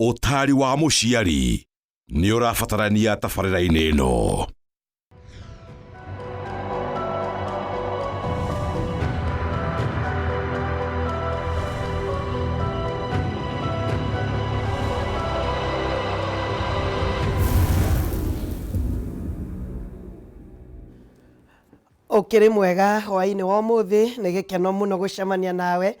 Ũtaari wa mũciari nĩ ũrabatarania tabarĩra-inĩ ĩno. Ũkĩrĩ mwega hwainĩ wa ũmũthĩ, nĩ gĩkeno mũno gũcemania nawe.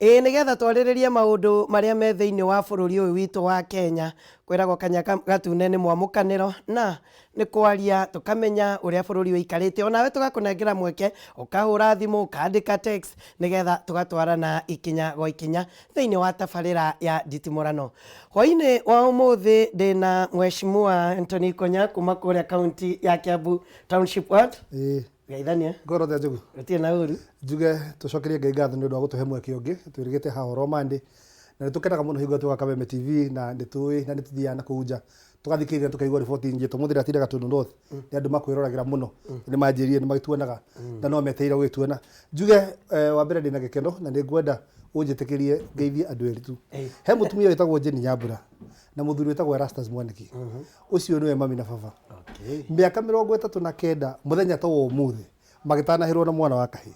Ĩĩ nĩgetha twarĩrĩrie maũndũ marĩa me thĩinĩ wa bũrũri ũyũ witũ wa Kenya. Kwĩragwo kanya gatune nĩ mwamũkanĩro na nĩ kwaria tũkamenya ũrĩa bũrũri ũikarĩte. Onawe tũgakũnengera mweke ũkahũra thimũ, ũkandĩka text nĩgetha tũgatwarana ikinya gwa ikinya thĩinĩ wa tabarĩra ya nditimũrano. Hwainĩ wa ũmũthĩ ndĩna Mheshimiwa Anthony Konya kuma kũrĩa kaunti ya Kiambu Township Ward. Ĩĩ. Geithania. Ngoro thĩa Njogu. Gũtirĩ na ũru. Njuge tũcokerie Ngai ngatho nĩ ũndũ wa gũtũhe mweke ũngĩ twĩrĩgĩte haha oro Monday na nĩ tũkenaga mũno hingo ĩrĩa twoka Kameme TV na nĩ tũĩ na nĩ tũthiaga na kũu nja tũgathikĩrĩria tũkaigua riboti nyingĩ tũmũthĩ ndĩratinda Gatundu North nĩ andũ makwĩroragĩra mũno nĩ manjĩrire nĩ magĩtuonaga na no metereire gũgĩtuona. Njuge wa mbere ndĩna gĩkeno na nĩ ngwenda ũnjĩtĩkĩrie ngeithie andũ erĩ tu. He mũtumia wĩtagwo Jane Nyambura na mũthuri wĩtagwo Erastus Mwaniki. Ũcio nĩwe mami na baba. Mĩaka 39 mũthenya ta wa ũmũthĩ magĩtanahĩrwo na mwana wa kahĩĩ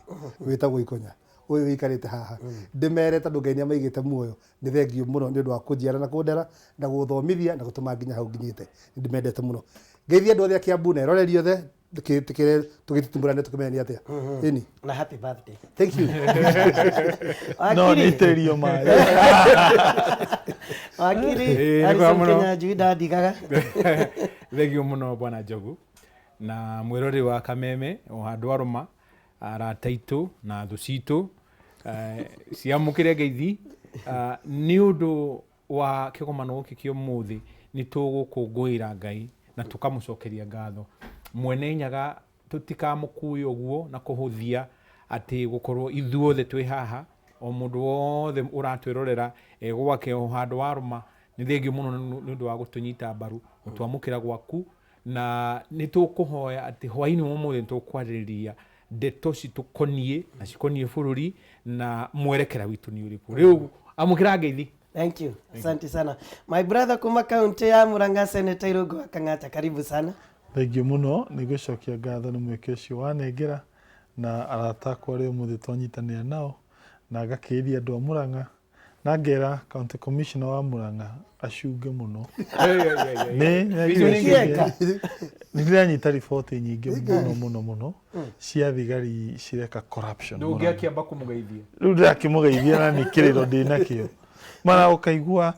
wĩtagwo Ikonya ũyũ ũikarĩte haha. Ndĩmere tondũ Ngai nĩ amaigĩte muoyo nĩ thengiũ mũno nĩ ũndũ wa kũnjiara na kũndera na gũthomithia na gũtũma nginya hau nginyĩte. Nĩ ndĩmendete mũno. Ngeithie andũ othe a Kiambu na eroreri othe tũkĩtĩkĩre tũgĩtitimũrane tũkĩmenye nĩ atĩa. Ĩni. Na happy birthday. Thank you. No nĩ itĩrĩrio maĩ. Wakiri Ĩĩ, nĩ Harrison kwega mũno. Kinyanjui ndandigaga. Thengiũ mũno bwana Njogu na mwĩroreri wa Kameme o handũ arũma arata aitũ na thũ citũ ciamũkĩre ngeithi nĩ ũndũ wa kĩgomano gĩkĩ kĩa ũmũthĩ nĩ tũgũkũngũĩra Ngai na tũkamũcokeria ngatho. Mwene Nyaga tũtikamũkue ũguo na kũhũthia atĩ gũkorwo ithuothe twĩ haha, o mũndũ wothe ũratwĩrorera e gwake o handũ warũma, nĩ thengiũ mũno nĩ ũndũ wa gũtũnyita mbaru, gũtwamũkĩra gwaku, na nĩ tũkũhoya atĩ hwainĩ wa ũmũthĩ nĩ tũkwarĩrĩria ndeto citũkoniĩ na cikoniĩ bũrũri na mwerekera witũ nĩ ũrĩkũ. Rĩu amũkĩra ngeithi. Thank you. Asante sana. My brother kuma kaunti ya Murang'a Senator Irungu wa Kang'ata, karibu sana. Thengiũ mũno nĩ gũcokia ngatho nĩ mweke ũcio wanengera na arata akwa arĩa ũmũthĩ twanyitanĩra nao na ngakĩĩria andũ a Murang'a na ngera county commissioner wa Murang'a acunge mũno. Nĩ nĩ ndĩranyita riboti nyingĩ mũno mũno mũno cia thigari cireka corruption. Murang'a. Ndũngĩakĩamba kũmũgeithia. Rĩu ndĩrakĩmũgeithia na nĩ kĩrĩro ndĩnakĩo. Mara ũkaigua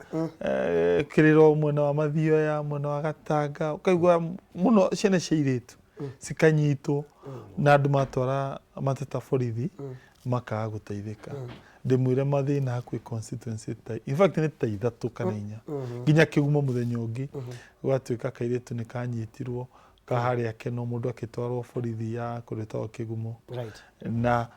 kĩrĩro mwena wa Mathioya, mwena wa Gatanga, ũkaigua mũno ciana cia airĩtu cikanyitwo na andũ matwara mateta borithi makaga gũteithĩka. Ndĩmwĩre mathĩna hakuhĩ constituency ta in fact nĩ ta ithatũ kana inya. Nginya kĩgumo mũthenya ũngĩ gwatuĩka kairĩtu nĩ kanyitirwo ka harĩa Keno mũndũ akĩtwarwo borithi ya kũndũ gwĩtagwo Kĩgumo. Na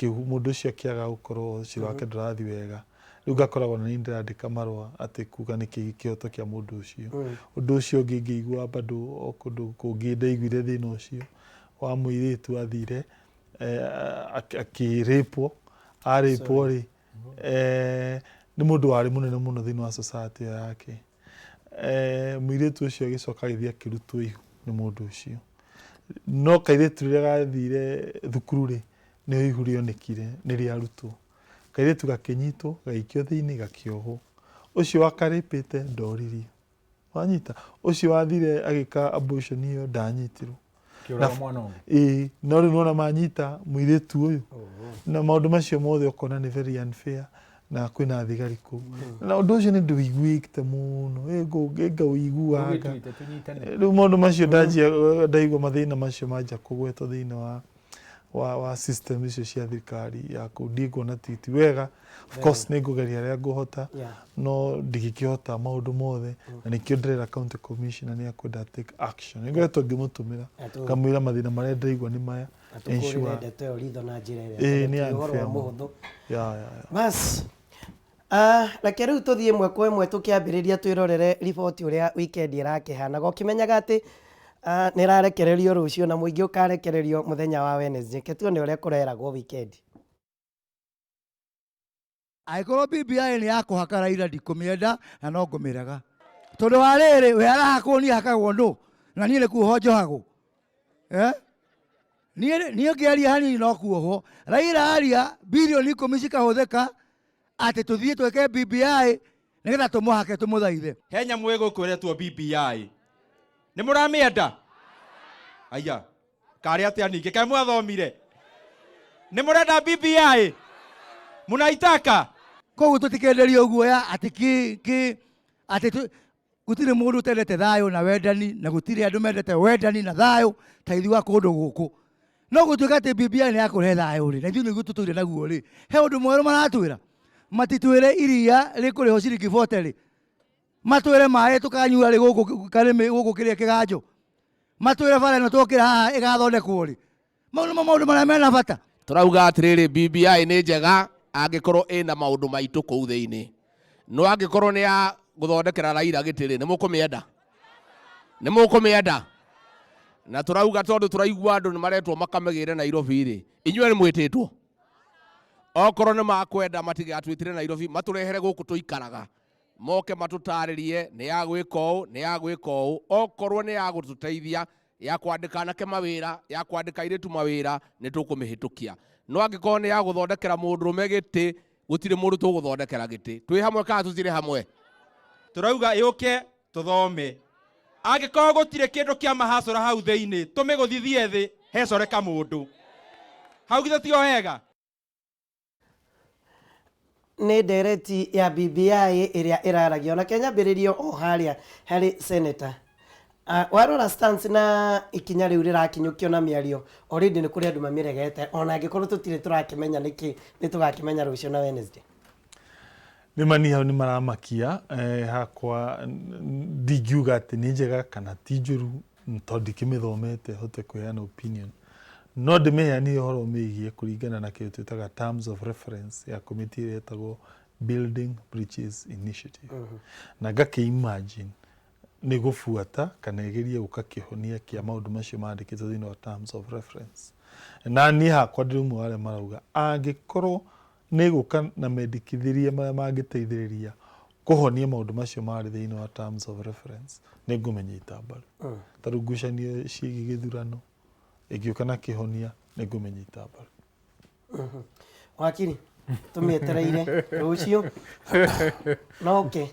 mũndũ ũcio akĩaga gũkorwo cira wake ndũrathiĩ wega. Rĩu ngakoragwo na niĩ ndĩrandĩka marũa atĩ kuga nĩkĩ kĩhoto kĩa mũndũ ũcio. Ũndũ ũcio ũngĩ ngĩigua bado o kũndũ kũngĩ ndaiguire thĩna ũcio wa mũirĩtu athire akĩrĩpwo, arĩpwo rĩ, nĩ mũndũ warĩ mũnene mũno thĩinĩ wa society ĩyo yake. Mũirĩtu ũcio agĩcoka agĩthiĩ akĩrutwo ihu nĩ mũndũ ũcio. No kairĩtu rĩrĩa gathire thukuru rĩ, nĩho ihu rĩonekire nĩ rĩarutwo. Kairĩtu gakĩnyitwo, gagĩikio thĩinĩ, gakĩohwo. Ũcio wakarĩpĩte ndoririo. Wanyita? Ũcio wathire agĩka abortion ĩyo ndanyitirwo. Kĩũraga mwana ũngĩ. Ĩĩ, no rĩu nĩwona manyita mũirĩtu ũyũ. Na maũndũ macio mothe ũkona nĩ very unfair na kwĩna thigari kũu. Na ũndũ ũcio nĩ ndĩũiguĩte mũno, ngaũiguaga. Ũgĩtwĩte tũnyitane. Rĩu maũndũ macio ndanjia ndaigua mathĩna macio manjia kũgwetwo thĩinĩ wa wa wa system icio cia thirikari ya kũu ndiĩ nguona ti ti wega. Of course nĩ ngũgeria ũrĩa ngũhota no ndingĩkĩhota maũndũ mothe na nĩkĩo ndĩrera county commissioner nĩ akwenda take action. Nĩ ngoretwo ngĩmũtũmĩra ngamwĩra mathĩna marĩa ndĩraigua nĩ maya. Ensure ndeto ĩyo ritho na njĩra ĩrĩa Ĩĩ, nĩ ti ũhoro wa unfair mũno. mũhũthũ. Yeah. Bas, reke rĩu tũthiĩ ĩmwe kwa ĩmwe tũkĩambĩrĩria twĩrorere riboti ũrĩa weekend ĩrakĩhanaga ũkĩmenyaga atĩ nĩ ĩrarekererio rũciũ na mũingĩ ũkarekererio mũthenya wa Wednesday. Reke tuone ũrĩa kũreragwo weekend. Angĩkorwo BBI nĩ ya kũhaka Raila ndikũmĩenda na no ngũmĩrega. Tondũ wa rĩrĩ we arahakwo niĩ hakagwo nũ na niĩ nĩ kuohwo njohagwo. Eh? Niĩ niĩ ngĩaria hanini no kuohwo. Raila aria bilioni ikũmi cikahũthĩka atĩ tũthiĩ twĩke BBI nĩgetha tũmũhake tũmũthaithe. He nyamũ ĩgũkũ ĩretwo BBI. Nĩ mũramĩenda? Aya. Karĩ atĩa ningĩ? Kaĩ mwathomire? Nĩ mũrenda BBI? Mũnaitaka? Koguo tũtikenderio guoya atĩ kĩ kĩ atĩ tũ- gũtirĩ mũndũ ũtendete thayũ na wendani na gũtirĩ andũ mendete wendani na thayũ ta ithuĩ a kũndũ gũkũ. No gũtuĩka atĩ BBI nĩ ya kũrehe thayũ rĩ, na ithuĩ nĩguo tũtũire naguo rĩ, he ũndũ mwerũ maratwĩra? Matitwĩre iria rĩkũrĩhwo ciringi 40 rĩ, matwĩre maĩ tũkanyua rĩ gũkũ karĩmĩ gũkũ kĩrĩa kĩganjo, matwĩre bara ĩno twokĩra haha ĩgathondekwo rĩ. Mau nĩmo maũndũ marĩa mena bata. Tũrauga atĩrĩrĩ, BBI nĩ njega angĩkorwo ĩna maũndũ maitũ kũu thĩinĩ, no angĩkorwo nĩ ya gũthondekera Raila gĩtĩ rĩ, nĩ mũkũmĩenda? Nĩ mũkũmĩenda? Na tũrauga tondũ tũraigua andũ nĩ maretwo makamĩgĩre Nairobi rĩ, inyuĩ nĩ mwĩtĩtwo? Okorwo nĩ makwenda matigatwĩtĩre Nairobi, matũrehere gũkũ tũikaraga, moke matũtarĩrie nĩ ya gwĩka ũũ, nĩ ya gwĩka ũũ. Okorwo nĩ ya gũtũteithia, ya kwandĩka anake mawĩra, ya kwandĩka airĩtu mawĩra, nĩ tũkũmĩhĩtũkia. No angĩkorwo nĩ ya gũthondekera mũndũrũme gĩtĩ, gũtirĩ mũndũ tũgũthondekera gĩtĩ. Twĩ hamwe kana tũtirĩ hamwe? Tũrauga yũke tũthome. Angĩkorwo gũtirĩ kĩndũ kĩa mahacũra hau thĩinĩ, tũmĩgũthithie thĩ, hecore kamũndũ. Hau githĩ ti o wega? Nĩ ndereti ya BBI ĩrĩa ĩraragio na kenyambĩrĩrio o harĩa harĩ senator. Warora stance na ikinya rĩu rĩrakinyũkio na mĩario, already nĩ kũrĩ andũ mamĩregete, ona angĩkorwo tũtirĩ tũrakĩmenya nĩkĩ, nĩ tũgakĩmenya rũciũ na Wednesday. Nĩ ma niĩ hau nĩ maramakia, hakwa ndingiuga atĩ nĩ njega kana ti njũru tondũ ndikĩmĩthomete hote kũheana opinion. No ndĩmĩheanire ũhoro ũmĩgiĩ kũringana na kĩndũ twĩtaga terms of reference ya committee ĩrĩa ĩtagwo Building Bridges Initiative. Na ngakĩ imagine nĩ gũbuata kana ĩgerie gũka kĩhonia kĩa maũndũ macio mandĩkĩtwo thĩinĩ wa terms of reference. Na niĩ hakwa ndĩ ũmwe wa arĩa marauga angĩkorwo nĩ ĩgũka na mendekithĩria marĩa mangĩteithĩrĩria kũhonia maũndũ macio marĩ thĩinĩ wa terms of reference, nĩ ngũmĩnyita mbaru. Ta rĩu ngucanio ciĩgiĩ gĩthurano ĩngĩũka na kĩhonia nĩ ngũmĩnyita mbaru. Wakiri, tũmĩetereire rũciũ. No okay.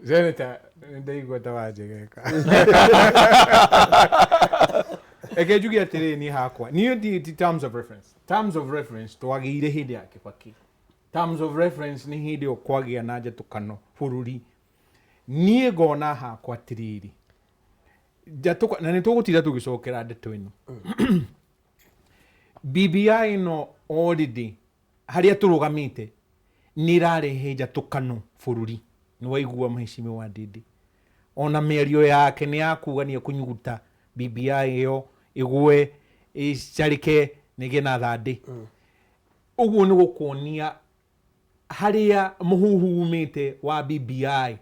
Senator, nĩndaigua ta wanjegeka. Reke njuge atĩrĩrĩ niĩ hakwa, niĩ ndi ti terms of reference. Terms of reference twagĩire hĩndĩ ya Kibaki. Terms of reference nĩ hĩndĩ ĩyo kwagĩa na njatũkano bũrũri. Niĩ ngona hakwa atĩrĩrĩ, njatũka, na nĩ tũgũtinda tũgĩcokera ndeto ĩno. BBI ĩno already harĩa tũrũgamĩte nĩ ĩrarehe njatũkano bũrũri. Nĩ waigua mheshimiwa Ndindi, ona mĩario yake nĩ ya kuga nĩ ekũnyuguta BBI ĩyo ĩgwe, ĩcarĩke na ĩgĩe na thandĩ. Ũguo nĩ gũkuonia harĩa mũhuhu umĩte wa BBI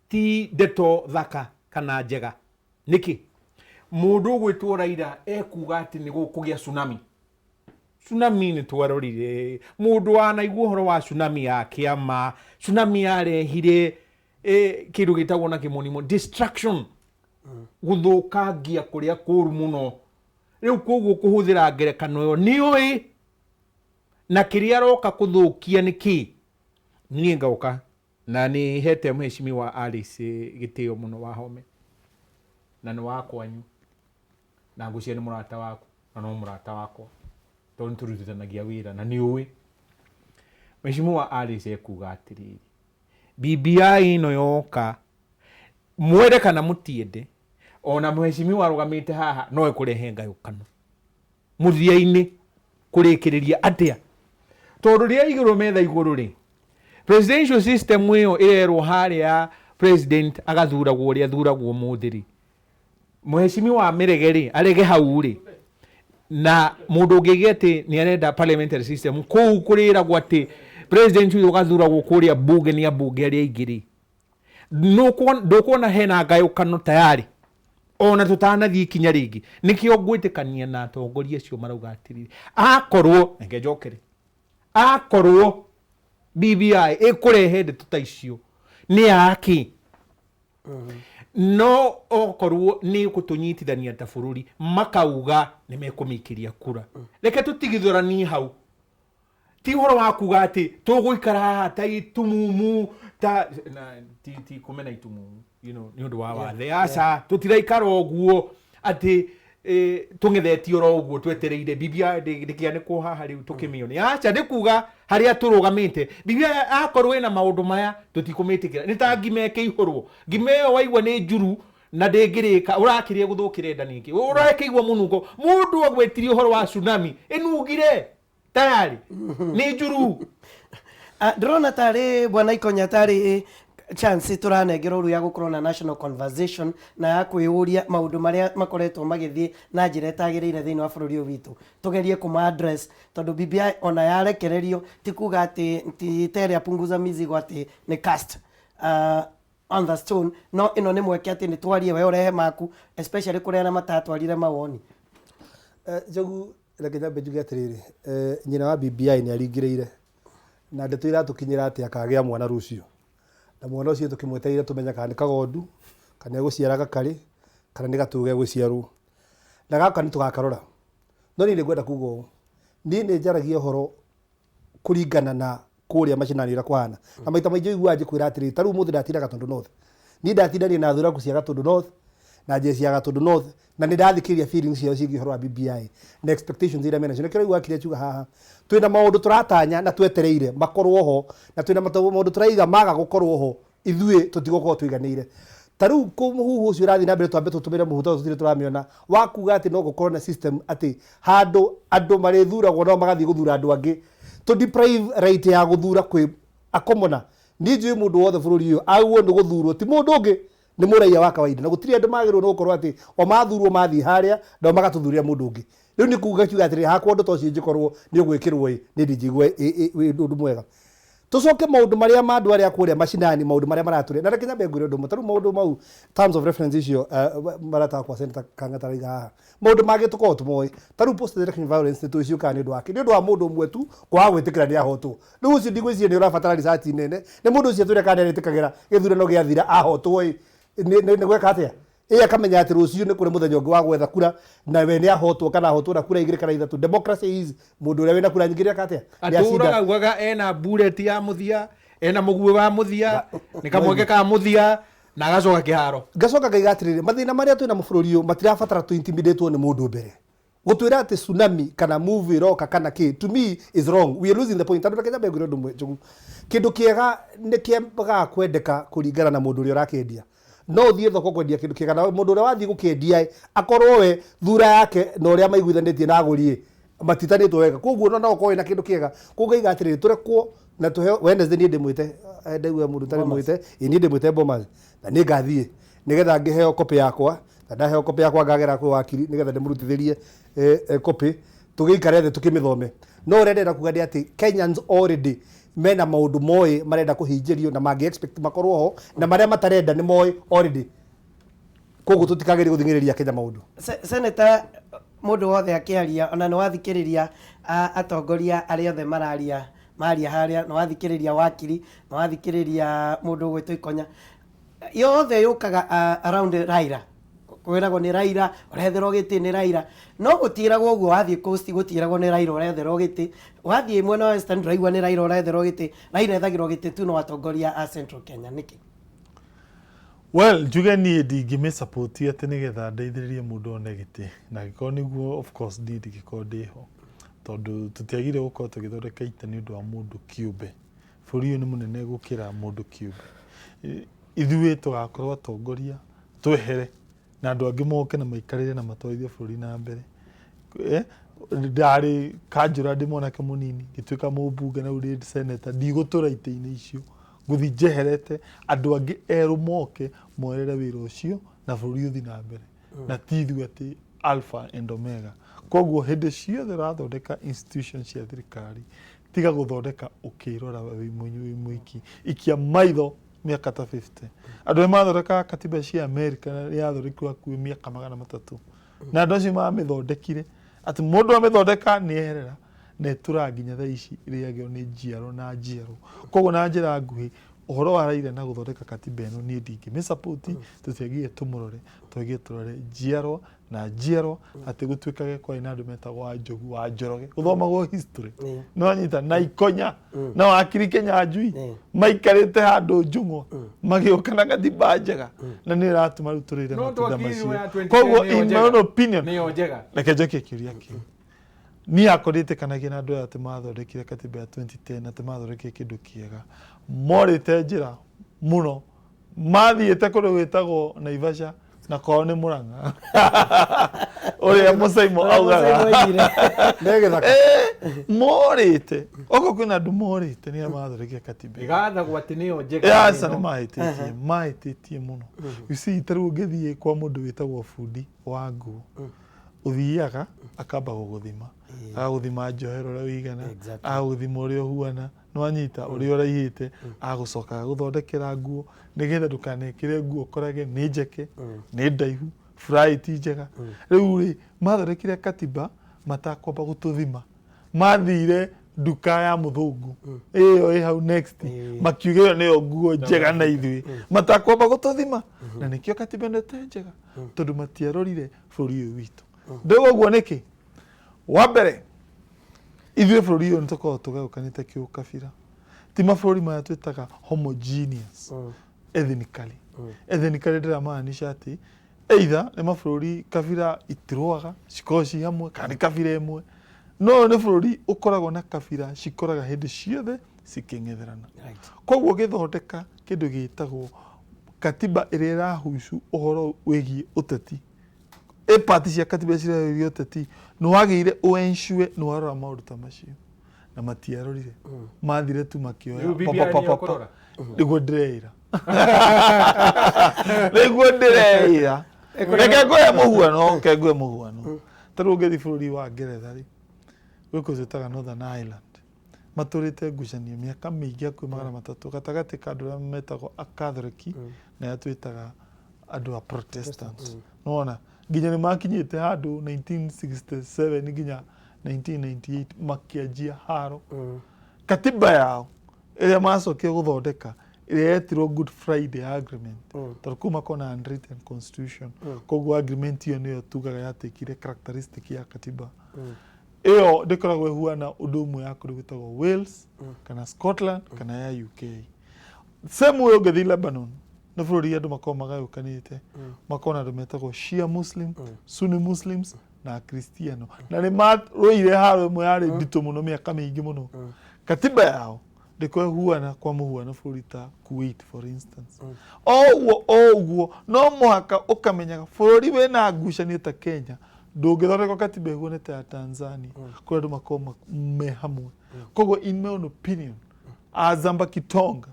ti ndeto thaka kana njega. Nĩkĩ? Mũndũ ũgwĩtwo Raila ekuga atĩ nĩ gũkũgĩa tsunami. Tsunami nĩ twarorire, mũndũ wanaigua ũhoro wa tsunami ya kĩama, tsunami yarehire kĩndũ gĩtagwo na kĩmonimo destruction, gũthũkangia kũrĩa kũru mũno. Rĩu koguo kũhũthĩra ngerekano ĩyo nĩũĩ na kĩrĩa aroka kũthũkia nĩ kĩ. Niĩ ngoka na nĩ hete mheshimiwa Alice gĩtĩo mũno wa Home, na nĩ wa kwanyu, na ngwĩciria nĩ mũrata waku na no mũrata wakwa tondũ nĩ tũrutithanagia wĩra na nĩ ũĩ. Mheshimiwa Alice ekuga atĩrĩrĩ, BBI ĩno yoka mwende kana mũtiende, ona mheshimiwa arũgamĩte haha no ĩkũrehe ngayũkano mũthia-inĩ. Kũrĩkĩrĩria atĩa? Tondũ rĩrĩa igĩrwo metha igũrũ rĩ, presidential system ĩyo ĩrerwo harĩa president agathuragwo ũrĩa athuragwo ũmũthĩ rĩ, mheshimiwa amĩrege rĩ, arege hau rĩ, na mũndũ ũngĩgĩa atĩ nĩ arenda parliamentary system, kũu kũrĩragwo atĩ president ũyũ ũgathuragwo kũrĩa bunge nĩ ambunge arĩa aingĩ rĩ, ndũkuona hena ngayũkano tayari ona tũtanathiĩ ikinya rĩngĩ. Nĩkĩo ngwĩtĩkania na atongoria acio marauga atĩrĩrĩ, akorwo, reke njokere, Akorwo BBI ĩkũrehe ndeto ta icio nĩ yake, no okorwo nĩ gũtũnyitithania ta bũrũri, makauga nĩ mekũmĩikĩria kura. Reke tũtigithũranie hau, ti ũhoro wa kuga atĩ tũgũikara haha ta itumumu ta na, ti, ti kũmena itumumu, nĩ ũndũ wa wathe. Aca, tũtiraikara ũguo atĩ tũng'ethetie oro ũguo twetereire BBI ndĩkĩanĩkwo haha rĩu tũkĩmĩone. Aca, nĩ kuga harĩa tũrũgamĩte BBI akorwo ĩna maũndũ maya tũtikũmĩtĩkĩra. Nĩ ta ngima ĩkĩihũrwo, ngima ĩyo waigua nĩ njuru na ndĩngĩrĩka, ũrakĩrĩa gũthũkĩre nda nĩkĩ? Ũrakĩigua mũnungo, mũndũ agwetirie ũhoro wa tsunami ĩnungire tayari nĩ njuru. Ndĩrona tarĩ bwana Ikonya, tarĩ chance tũranengerwo rĩu ya gũkorwo na national conversation na ya kwĩyũria maũndũ marĩa makoretwo magĩthiĩ na njĩra ĩtagĩrĩire thĩinĩ wa bũrũri ũyũ witũ, tũgerie kũma address, tondũ BBI ona yarekererio ti kuga atĩ ti ta ĩrĩa punguza mizigo atĩ nĩ cast on the stone, no ĩno nĩ mweke atĩ nĩ twarie, we ũrehe maku, especially kũrĩ arĩa matatwarire mawoni. Njogu, reke nyambe njuge atĩrĩrĩ, nyina wa BBI nĩ aringĩrĩire na ndeto iratũkinyĩra atĩ akagĩa mwana rũciũ, na mwana ũcio tũkĩmwetereire tũmenye kana nĩ kagondu, kana egũciara gakarĩ, kana nĩ gatũũ gegũciarwo, na gaka nĩ tũgakarora. No niĩ nĩ ngwenda kuga ũũ, niĩ nĩ njaragia ũhoro kũringana na kũrĩa macinani ũrĩa kũhana, na maita maingĩ ũiguaga njĩkwĩra atĩrĩrĩ, ta rĩu ũmũthĩ ndatinda Gatundu North, niĩ ndatindania na thuraku cia Gatundu North na njeci ya Gatundu North, na nĩ ndathikĩrĩria feelings ciao ciĩgiĩ ũhoro wa BBI na expectations iria menacio. Nĩkĩo ũraigua kĩrĩa njuga haha, twĩna maũndũ tũratanya na twetereire makorwo ho, na twĩna maũndũ tũraiga maga gũkorwo ho ithuĩ tũtigũkorwo tũiganĩire. Ta rĩu mũhuhu ũcio ũrathiĩ na mbere, twambe tũtũmĩre mũhuhu tondũ tũtirĩ tũramĩona, wa kuga atĩ no gũkorwo na system atĩ handũ andũ marĩthuragwo no magathiĩ gũthura andũ angĩ, to deprive right ya gũthura kwĩ akomona. Niĩ njũĩ mũndũ wothe bũrũri ũyũ agwo nĩ gũthurwo ti mũndũ ũngĩ, nĩ mũraiya wa kawaida, na gũtirĩ andũ magĩrĩirwo nĩ gũkorwo atĩ o mathurwo mathiĩ harĩa nao magatũthurĩra mũndũ ũngĩ. Rĩu nĩ kuga kiuga atĩrĩrĩ, hakwa ũndũ ta ũcio ingĩkorwo nĩ ũgwĩkĩrwo ĩ, niĩ ndingĩigua wĩ ũndũ mwega. Tũcoke maũndũ marĩa ma andũ arĩa kũrĩa macinani, maũndũ marĩa maratũrĩa, na reke nyambe ngwĩre ũndũ ũmwe. Ta rĩu maũndũ mau, terms of reference icio marata kwa Senator Kang'ata araiga haha, maũndũ mangĩ tũkoragwo tũmoĩ. Ta rĩu post election violence nĩ tũĩ ciũkaga nĩ ũndũ wa kĩ? Nĩ ũndũ wa mũndũ ũmwe tu kwaga gwĩtĩkĩra nĩ ahotwo. Rĩu ũcio ndigwĩciria nĩ ũrabatara research nene, nĩ mũndũ ũcio atwĩre kana nĩ arĩtĩkagĩra gĩthurano gĩathira ahotwo ĩ, nĩ gweka atĩa? Ĩ akamenya atĩ rũciũ nĩ kũrĩ mũthenya ũngĩ wa gwetha kura, na we nĩ ahotwo kana ahotwo na kura igĩrĩ kana ithatũ. Democracy is mũndũ ũrĩa wĩna kura nyingĩ nĩ eka atĩa? Nĩ acinda. Atũraga augaga ena bullet ya mũthia, ena mũguĩ wa mũthia, nĩ kamweke ka mũthia, na agacoka kĩharo. Ngacoka ngaiga atĩrĩrĩ, mathĩna marĩa twĩna bũrũri ũyũ matirabatara tũ intimidate nĩ mũndũ mbere gũtwĩra atĩ tsunami kana move ĩroka kana kĩ, to me is wrong, we are losing the point. Tondũ reke nyambe ngwĩre ũndũ ũmwe, Njogu, kĩndũ kĩega nĩ kĩagaga kwendeka kũringana na mũndũ ũrĩa ũrakĩendia. No ũthiĩ thoko kwendia kĩndũ kĩega, na mũndũ ũrĩa wathiĩ gũkĩendia ĩ, akorwo we thura yake na ũrĩa maiguithanĩtie na agũri ĩ, matitanĩtwo wega, koguo no ũkorwo wĩna kĩndũ kĩega. Koguo ngaiga atĩrĩrĩ, tũrekwo na tũheo Wednesday. Niĩ ndĩmwĩte, ndaigua mũndũ ũtarĩ mwĩte, ĩ niĩ ndĩmwĩte Bomas, na nĩ ngathiĩ nĩgetha ngĩheo copy yakwa, na ndaheo copy yakwa ngagera kwĩ wakiri nĩgetha ndĩmũrutithĩrie copy, tũgĩikare thĩ tũkĩmĩthome. No ũrĩa ndĩrenda kuga nĩ atĩ Kenyans already mena maũndũ moĩ marenda kũhingĩrio na mangĩ expect makorwo ho, na marĩa matarenda nĩ moĩ already, koguo tũtikagĩrie gũthing'ĩrĩria Kenya maũndũ. Senator, mũndũ wothe akĩaria, ona nĩ wathikĩrĩria atongoria arĩa othe mararia maria harĩa, nĩ wathikĩrĩria wakiri, nĩ wathikĩrĩria mũndũ ũgwĩtwo Ikonya, yothe yũkaga around Raila. Kwĩragwo nĩ Raila ũretherwo gĩtĩ, nĩ Raila, no gũtiĩragwo ũguo. Wathiĩ Coast gũtiĩragwo nĩ Raila ũretherwo gĩtĩ, wathiĩ mwena wa Western ndũraigua nĩ Raila ũretherwo gĩtĩ. Raila ethagĩrwo gĩtĩ tu no atongoria a Central Kenya nĩkĩ? Well, njuge niĩ ndingĩmĩsupport atĩ nĩgetha ndeithĩrĩrie mũndũ one gĩtĩ, na angĩkorwo nĩguo, of course niĩ ndingĩkorwo ndĩho, tondũ tũtiagĩrĩire gũkorwo tũgĩthondeka ita nĩ ũndũ wa mũndũ kĩũmbe. Bũrũri ũyũ nĩ mũnene gũkĩra mũndũ kĩũmbe. Ithuĩ tũgakorwo atongoria twehere na andũ angĩ moke na maikarĩre na matwarithie bũrũri na mbere. Ndarĩ kanjũra ndĩ mwanake mũnini, ngĩtuĩka mũmbunge, na rĩu ndĩ senator, ndigũtũra itĩ-inĩ icio, ngũthiĩ njeherete, andũ angĩ erũ moke moerere wĩra ũcio na bũrũri ũthiĩ na mbere, na ti ithuĩ atĩ alpha and omega. Koguo hĩndĩ ciothe ũrathondeka institution cia thirikari, tiga gũthondeka ũkĩrora wĩ mũiki, ikia maitho mĩaka ta 50. Andũ arĩa mathondekaga katiba cia America yathondekirwo hakuhĩ mĩaka 300, na andũ acio mamĩthondekire atĩ mũndũ amĩthondeka nĩ eherera. Na ĩtũraga nginya thaa ici ĩrĩagio nĩ njiaro na njiaro. Koguo na njĩra nguhĩ, ũhoro wa Raila na gũthondeka katiba ĩno niĩ ndingĩmĩsupport, tũtiagĩrĩire tũmũrore, twagĩrĩire tũrore njiarwa na njiarwa, atĩ gũtuĩkage kwarĩ na andũ metagwo wa Njogu wa Njoroge, gũthomagwo history. Nĩwanyita na Ikonya na wakiri Kĩnyanjui maikarĩte handũ njung'wa magĩũka na katiba njega na nĩ ĩratũma rĩu tũrĩre No matunda twakiri macio. ya 2010 Koguo nĩyo in my njega. own opinion, Nĩyo njega. reke njokie kĩũria kĩu. Niĩ hakwa ndiĩtĩkanagia na andũ aya atĩ mathondekire katiba ya 2010 atĩ mathondekire kĩndũ kĩega. Morĩte njĩra mũno, mathiĩte kũndũ gwĩtagwo Naivasha na kwao nĩ Mũrang'a ũrĩa Mũcaimo augaga. Nĩ gĩthaka. Morĩte okorwo kwĩna andũ morĩte nĩ arĩa mathondekire katiba. Ĩgathagwo atĩ nĩyo njega. Aca nĩ mahĩtĩtie, mahĩtĩtie mũno. You see, ta rĩu ũngĩthiĩ kwa mũndũ wĩtagwo bundi wa nguo, ũthiaga akamba gũgũthima, agagũthima njohero ũrĩa ũigana, agagũthima ũrĩa ũhuana, nĩwanyita ũrĩa ũraihĩte, agagũcoka agagũthondekera nguo nĩgetha ndũkanekĩre nguo ũkorage nĩ njeke, nĩ ndaihu, fry ti njega. Rĩu rĩ, mathondekire katiba matakwamba gũtũthima, mathire nduka ya mũthũngũ ĩyo ĩ hau next, makiuga ĩyo nĩyo nguo njega na ithuĩ matakwamba gũtũthima, na nĩkĩo katiba ĩno ĩtarĩ njega tondũ matiarorire bũrũri ũyũ witũ. Ndauga ũguo nĩkĩ? Wa mbere, ithuĩ bũrũri ũyũ nĩtũkoragwo tũgayũkanĩte kĩũkabira, ti mabũrũri maya twĩtaga homogeneous ethnically. Ethnically ndĩramaanisha atĩ either nĩ mabũrũri kabira itirũaga cikoragwo ci hamwe kana nĩ kabira ĩmwe, no ũyũ nĩ bũrũri ũkoragwo na kabira cikoraga hĩndĩ ciothe cikĩng'etherana. Koguo ũgĩthondeka kĩndũ gĩtagwo katiba ĩrĩa ĩrahusu ũhoro wĩgiĩ ũteti, ĩ part cia katiba cirarĩrĩria ũteti, nĩ wagĩrĩire ũ-ensure nĩ warora maũndũ ta macio, na matiarorire, mathire tu makĩoya Rĩu BBI pa, pa, pa, nĩyo pa, pa. kũrora? Nĩguo ndĩreĩra, nĩguo ndĩreĩra. Reke ngũhe mũhuano, reke ngũhe mũhuano. Ta rĩu ũngĩthiĩ bũrũri wa Ngeretha rĩ, gwĩ kũndũ twĩtaga Northern Ireland, matũrĩte ngucanio mĩaka mĩingĩ hakuhĩ 300 gatagatĩ ka andũ arĩa metagwo a Catholic na arĩa twĩtaga andũ a Protestant. Nĩwona nginya nĩ makinyĩte handũ 1967 nginya 1998 makĩanjia haro. Katiba yao ĩrĩa macokire gũthondeka ĩrĩa yetirwo Good Friday Agreement, tondũ kũu makoragwo na unwritten constitution, koguo agreement ĩyo nĩyo tugaga yatekire characteristic ya katiba ĩyo. Ndĩkoragwo ĩhuana ũndũ ũmwe ya kũndũ gwĩtagwo Wales kana Scotland kana ya UK. Same way ũngĩthiĩ Lebanon, nĩ bũrũri andũ makoragwo magayũkanĩte, makoragwo na andũ metagwo Shia Muslim, Sunni Muslims na Akristiano, na nĩ marũire haro ĩmwe yarĩ nditũ mũno mĩaka mĩingĩ mũno. Katiba yao ndĩkoragwo ĩhuana kwa mũhuano bũrũri ta Kuwait for instance. O ũguo o ũguo no mũhaka ũkamenyaga bũrũri wĩna ngucanio ta Kenya ndũngĩthondekwo katiba ĩhuane ta ya Tanzania kũrĩa andũ makoragwo me hamwe. Koguo in my own opinion, Azamba Kitonga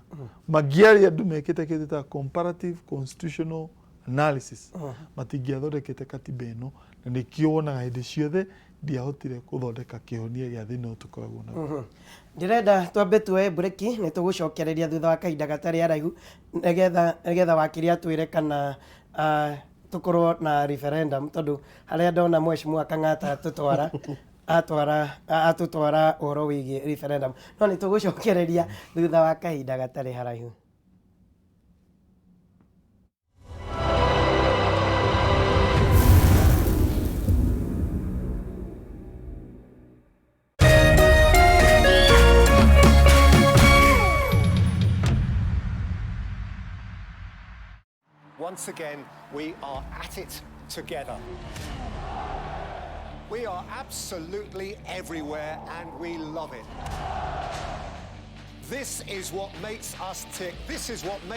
mangĩaria andũ mekĩte kĩndũ ta comparative constitutional analysis, matingĩathondekete katiba ĩno, na nĩkĩo wonaga hĩndĩ ciothe ndiahotire gũthondeka kĩhonia gĩa thĩna ũyũ tũkoragwo naguo. Ndĩrenda twambe tuoe breki, nĩ tũgũcokereria thutha wa kahinda gatarĩ araihu nĩgetha wakiri atwĩre kana tũkorwo na referendum, tondũ harĩa ndona mheshimiwa Kang'ata atũtwara atwara atũtwara ũhoro wĩgiĩ referendum, no nĩ tũgũcokereria thutha wa kahinda gatarĩ haraihu. Once again, we are at it together. We are absolutely everywhere and we love it. This is what makes us tick. This is what makes